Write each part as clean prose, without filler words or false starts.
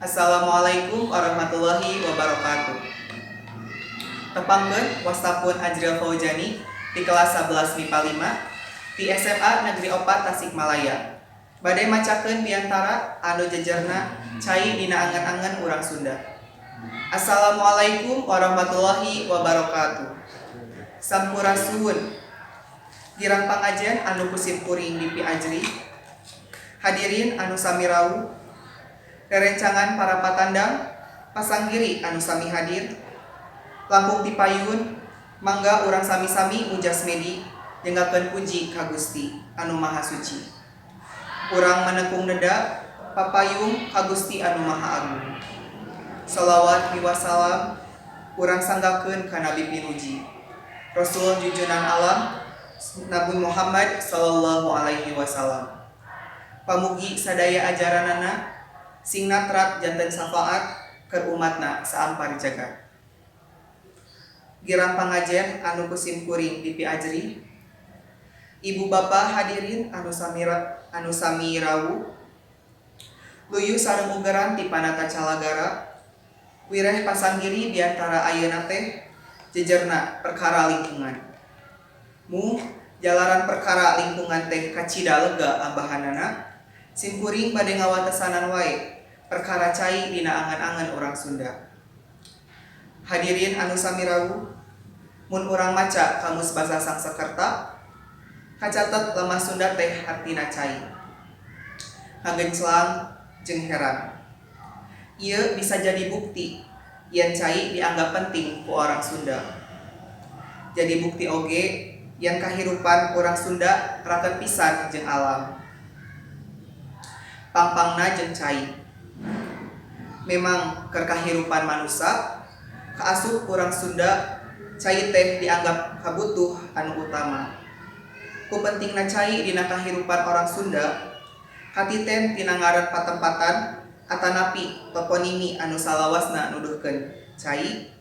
Assalamualaikum warahmatullahi wabarakatuh. Tepangkeun, wasta pun Ajril Faujani di kelas 11 MIPA 5 di SMA Negeri 4 Tasikmalaya. Bade macakeun biantara anu jejerna cai dina angen-angen urang Sunda. Assalamualaikum warahmatullahi wabarakatuh. Sampurasun. Girang pangajen anu ku simkuring dipiajri. Hadirin anu sami rawuh, rerencangan para patandang, pasanggiri anu sami hadir, langkung tipayun, mangga urang sami-sami muja semedi nyanggakeun puji ka Gusti anu Maha Suci. Urang manekung neda papayung ka Gusti anu Maha Agung. Salawat miwah salam urang sanggakeun ka Nabi pinuji, Rasul junjunan alam, Nabi Muhammad sallallahu alaihi wasallam. Pamugi sadaya ajaranana sing natrat janten syafaat keur umatna saampar jagat. Girang pangajen anu ku simkuring dipiajri. Ibu bapak hadirin anu sami rawuh, luyu sareng ugeran ti panata calagara, wireh pasanggiri biantara ayeuna teh jejerna perkara lingkungan. Mung jalaran perkara lingkungan teh kacida lega ambahanana, simkuring bade ngawatesanan wae perkara cai dina angen-angen urang Sunda. Hadirin anu sami rawuh, mun urang maca kamus basa Sangsekerta, kacatet lemah Sunda teh hartina cai. Ngagenclang jeung heran. Ieu bisa jadi bukti yen cai dianggap penting ku orang Sunda. Jadi bukti oge yen kahirupan urang Sunda raket pisan jeung alam. Pangpangna jeung cai. Memang keur kahirupan manusa, kaasup urang Sunda, cai teh dianggap kabutuh anu utama. Ku pentingna cai dina kahirupan orang Sunda, katiten tina ngaran patempatan atanapi toponimi anu salawasna nuduhkeun cai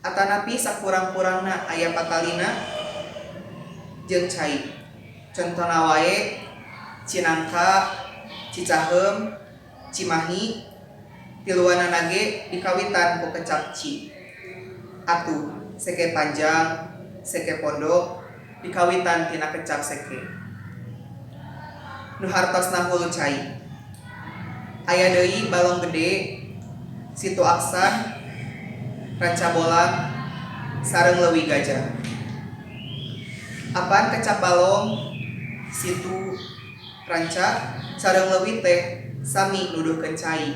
atanapi sakurang-kurangna aya patalina jeung cai. Contona wae Cinangka, Cicaheum, Cimahi, tiluanana ge dikawitan ku kecap Ci. Atuh Seke Panjang, Seke Pondok dikawitan tina kecap seke. Nu hartosna hulu cai. Aya deui Balong Gede, Situ Aksan, Rancabolang, sareng Leuwi Gajah. Apan kecap balong, situ, ranca, sareng leuwi teh sami nuduhkeun cai.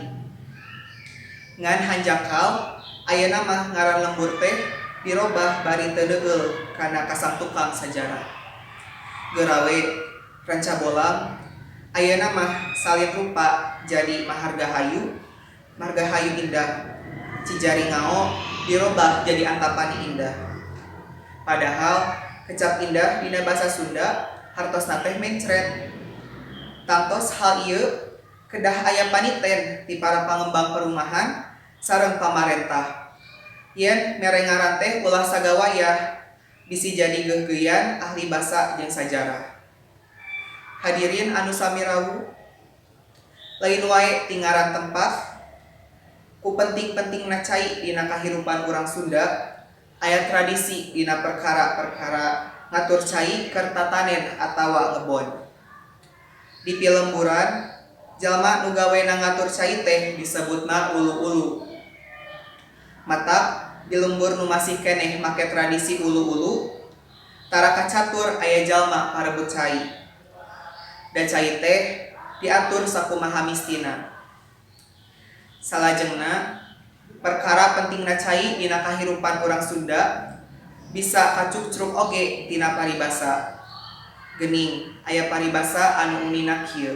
Ngan hanjakal ayeuna mah ngaran lembur teh dirobah bari teu deueul kana kasangtukang sajarah. Geura we Rancabolang ayeuna mah salin rupa jadi Mahargahayu, Margahayu Indah. Cijaringao dirobah jadi Antapani Indah. Padahal kecap indah dina basa Sunda hartosna teh mencret. Tangtos hal ieu kedah aya paniten ti para pangembang perumahan sareng pamarentah. Yen mere ngaran teh ulah sagawayah, bisi jadi geugeuyan ahli basa jeung sajarah. Hadirin anu sami rawuh, lain wae ti ngaran tempat, ku penting-pentingna cai dina kahirupan urang Sunda, aya tradisi dina perkara-perkara ngatur cai keur tatanen atawa ngebon. Di pilemburan, jalma nu gawena ngatur cai teh disebutna ulu-ulu. Matak di lembur nu masih keneh make tradisi ulu-ulu, tara kacatur aya jalma parebut cai. Da cai teh diatur sakumaha mistina. Salajengna, perkara pentingna cai dina kahirupan urang Sunda bisa kacukcruk oge tina paribasa. Geuning aya paribasa anu unina kieu: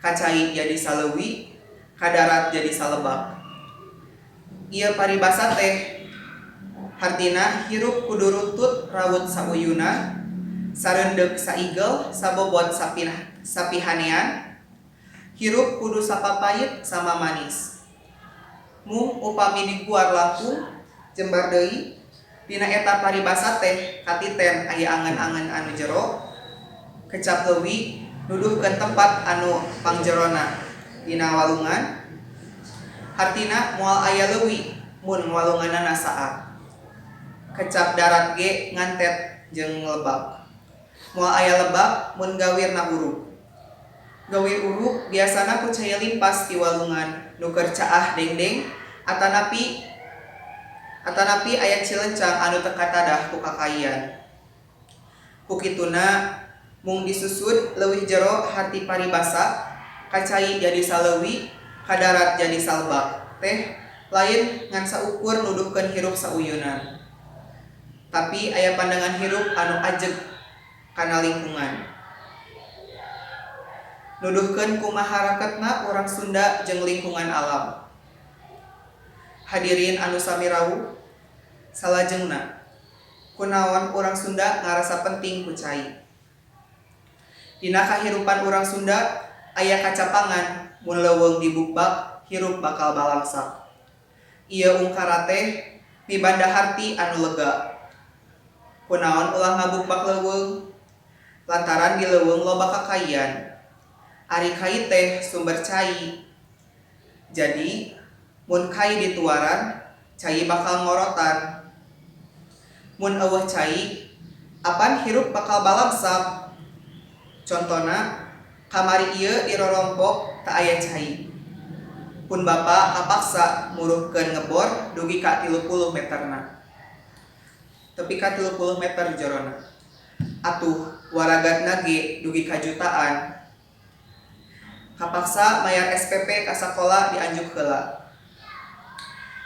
"Ka cai jadi saleuwi, ka darat jadi salebak." Ieu paribasa teh hartina hirup kudu runtut raut sauyunan, sareundeuk saigel, sabobot sapihanean, hirup kudu sapapait samamanis. Mung upami diguar langkung jembar deui, dina eta paribasa teh katiten aya angen-angen anu jero. Kecap leuwi nuduhkeun tempat anu pangjerona dina walungan. Hartina moal aya leuwi mun walunganana saat. Kecap darat ge ngantet jeung lebak. Moal aya lebak mun gawirna urug. Gawir urug biasana ku cai limpas ti walungan nu keur caah dengdeng atanapi atanapi aya cilencang anu teu katadah ku kakaian. Ku kituna mung disusud leuwih jero harti paribasa ka cai jadi saleuwi ka darat jadi salebak teh lain ngan saukur nuduhkeun hirup sauyunan. Tapi aya pandangan hirup anu ajeg kana lingkungan. Nuduhkeun kumaha raketna urang Sunda jeung lingkungan alam. Hadirin anu sami rawuh, salajengna kunaon urang Sunda ngarasa penting ku cai. Dina kahirupan urang Sunda aya kacapangan mun leuweung dibukbak hirup bakal balangsak. Ieu ungkara teh mibanda harti anu lega. Kunaon ulah ngabukbak leuweung? Lantaran di leuweung loba kakaian. Ari kai teh sumber cai. Jadi mun kai dituaran, cai bakal ngorotan. Mun euweuh cai, apan hirup bakal balangsak. Contona, kamari ieu di rorompok teu aya cai. Pun bapa kapaksa muruhkeun ngebor dugi ka 30 meterna. Tepi ka 30 meter jorona. Atuh waragatna ge dugi ka jutaan. Kapaksa mayar SPP ka sakola dianjuk heula.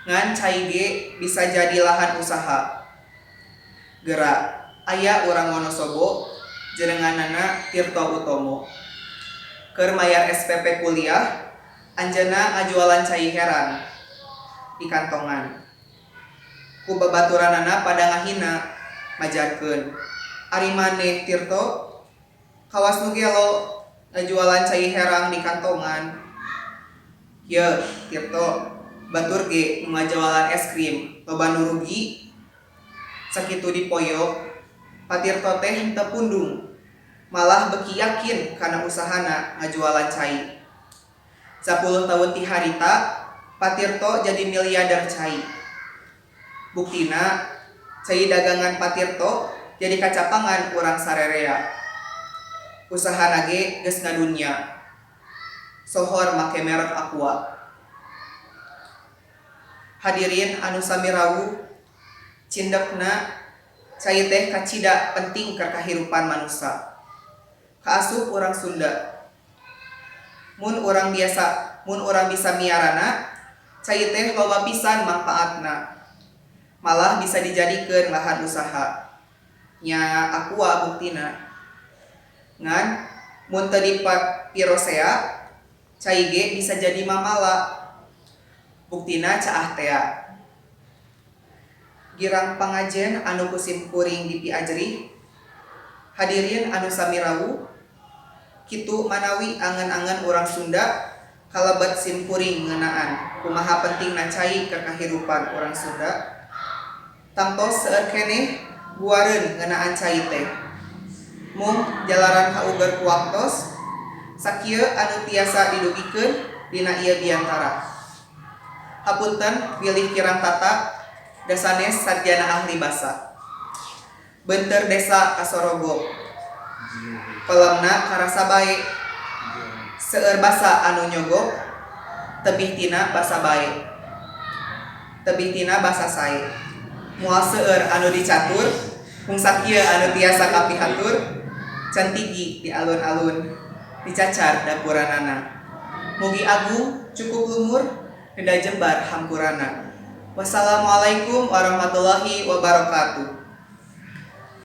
Ngan cai ge bisa jadi lahan usaha. Gera, aya urang Wonosobo jenenganana Tirto Utomo. Keur mayar SPP kuliah, anjeunna ngajualan cai herang di kantongan. Ku babaturanana pada ngahina, majarkeun. Ari maneh Tirto, kawas nu gelo ngajualan cai herang di kantongan. Ye, Tirto, batur ge nu ngajualan es krim, loba nu rugi. Sakitu dipoyok, Pa Tirto teh henteu pundung, malah beuki yakin kana usahana ngajualan cai. 10 taun ti harita, Pa Tirto jadi miliarder cai. Buktina, cai dagangan Pa Tirto jadi kacapangan urang sarerea. Usahana ge geus ngadunya. Sohor make merek Aqua. Hadirin anu sami rawuh, cindekna cai teh kacida penting keur kahirupan manusa. Kaasup urang Sunda. Mun urang biasa, mun urang bisa miarana, cai teh loba pisan mangpaatna. Malah bisa dijadikeun lahan usaha. Nya Aqua buktina. Ngan mun teu dipirosea, cai ge bisa jadi mamala. Buktina caah tea. Girang pangajen anu ku simkuring dipiajrih. Hadirin anu sami rawuh, kitu manawi angen-angen urang Sunda kalebet simkuring ngeunaan kumaha pentingna cai keur kahirupan urang Sunda. Tangtos seueur keneh guareun ngeunaan cai teh. Mung jalaran kauger ku waktos, sakieu anu tiasa didugikeun dina ieu biantara. Hapunten bilih kirang tata, da sanes sarjana ahli basa. Beunteur desa kasorogok. Pelemna karasa bae. Seueur basa anu nyogok, tebih tina basa bae. Tebih tina basa sae. Moal seueur anu dicatur, mung sakieu anu tiasa kapihatur, cantigi di alun-alun, dicacar dapuranana. Mugi agung cukup lumur, reda jembar hampurana. Wassalamualaikum warahmatullahi wabarakatuh.